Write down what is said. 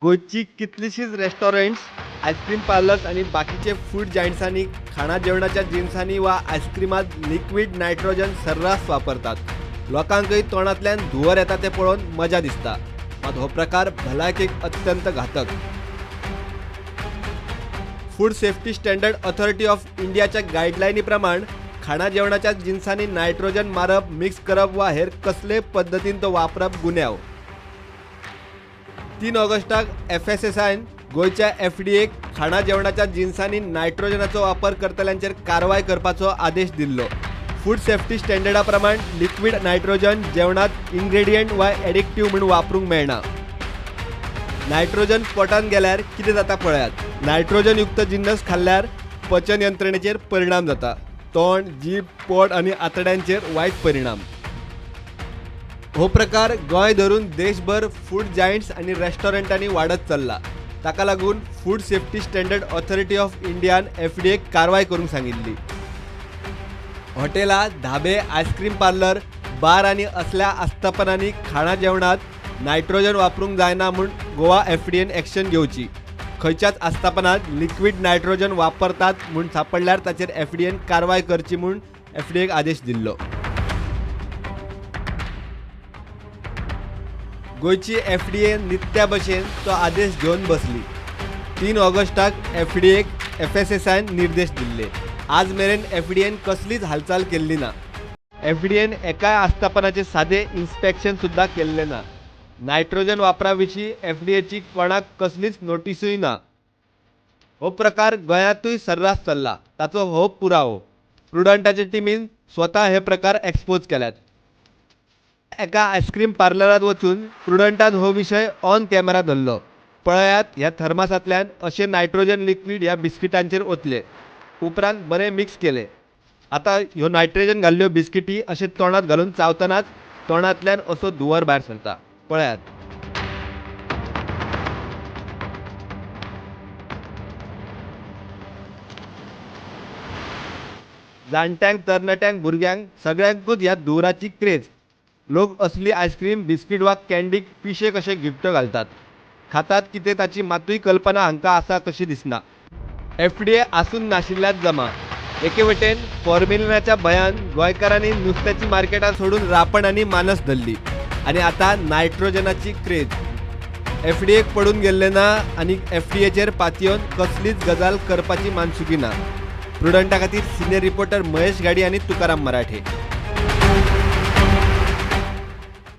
गोंयची कितलीशीच restaurants, ice cream parlours आनी बाकीचे फूड जायंट्सांनी खाणा जेवणाच्या जिनसांनी वा आयस्क्रीमात लिक्विड नायट्रोजन सर्रास वापरतात. लोकांकय तोंडांतल्यान धुंवर येता तें पळोवन मजा दिसता, मात हो प्रकार भलायकेक अत्यंत घातक. Food safety standard authority of इंडियाच्या गायडलायनी प्रमाण खाणा जेवणाच्या जिनसांनी नायट्रोजन मारप, मिक्स करप वा हेर कसलेय पद्दतीन तो वापरप गुन्यांव. 3 ऑगस्टाक एफएसएसआयन गोंयच्या एफडीएक खाणा जेवणाच्या जिनसांनी नायट्रोजनाचो वापर करतल्यांचेर कारवाय करपाचो आदेश दिल्लो. फूड सेफ्टी स्टँडर्डा प्रमाण लिक्विड नायट्रोजन जेवणांत इन्ग्रेडियंट वा एडिक्टीव म्हूण वापरूंक मेळना. नायट्रोजन पोटांत गेल्यार कितें जाता पळयात. नायट्रोजन युक्त जिन्नस खाल्ल्यार पचन यंत्रणेचेर परिणाम जाता. तोंड, जीब, पोट आनी आतड्यांचेर वायट परिणाम. हो प्रकार गोंय धरून देशभर फूड जायंट्स आनी रेस्टॉरंटांनी वाडत चल्ला. ताका लागून food safety standard authority of Indian एफडीएक कारवाय करूंक सांगिल्ली. हॉटेलां, धाबे, आयस्क्रीम पार्लर, बार आनी असल्या आस्थापनांनी खाणा जेवणांत नायट्रोजन वापरूंक जायना म्हूण गोवा एफडीएन एक्शन घेवची. खंयच्याच आस्थापनांत लिक्विड नायट्रोजन वापरतात म्हूण सांपडल्यार ताचेर एफडीएन कारवाय करची म्हूण एफडीएक आदेश दिल्लो. गोंयची एफडीए नित्या भशेन तो आदेश घेवन बसली. 3 ऑगस्टाक एफडीएक एफएसएसआयन निर्देश दिल्ले. आज मेरेन एफडीएन कसलीच हालचाल केल्ली ना. एफडीएन एकाय आस्थापनाचें सादें इन्स्पेक्शन सुद्दां केल्लें ना. नायट्रोजन वापरा विशीं एफडीएची कोणाक कसलीच नोटिसूय ना. हो प्रकार गोंयांतूय सर्रास चल्ला ताचो हो पुरावो. प्रुडंटाचे टिमीन स्वता हे प्रकार एक्सपोज केल्यात. एका आयस्क्रीम पार्लरांत वचून प्रुडंटान हो विशय ऑन कॅमेरा धरलो. पळयात, ह्या थर्मासांतल्यान अशें नायट्रोजन लिक्वीड ह्या बिस्किटांचेर ओतलें. उपरांत बरें मिक्स केलें. आतां ह्यो नायट्रोजन घाल्ल्यो बिस्किटी अशें तोंडांत घालून चावतनाच तोंडांतल्यान असो धुंवर भायर सरता. पळयात. जाणट्यांक, तरणाट्यांक, भुरग्यांक सगळ्यांकूच ह्या धुंवराची क्रेज. लोक असली आयस्क्रीम, बिस्कीट वा कँडीक पिशे कशे घिट्टो घालतात. खातात कितें ताची मातूय कल्पना हांकां आसा कशी दिसना. एफडीए आसून नाशिल्ल्यात जमा. एके वटेन फॉर्मेलिनाच्या भंयान गोंयकारांनी नुस्त्याची मार्केटां सोडून रापण आनी मानस धरली आनी आतां नायट्रोजनाची क्रेज. एफडीएक पडून गेल्लें ना आनी एफडीएचेर पातयेवन कसलीच गजाल करपाची मानसुकी ना. प्रुडंटा खातीर सिनियर रिपोर्टर महेश घाडी आनी तुकाराम मराठे.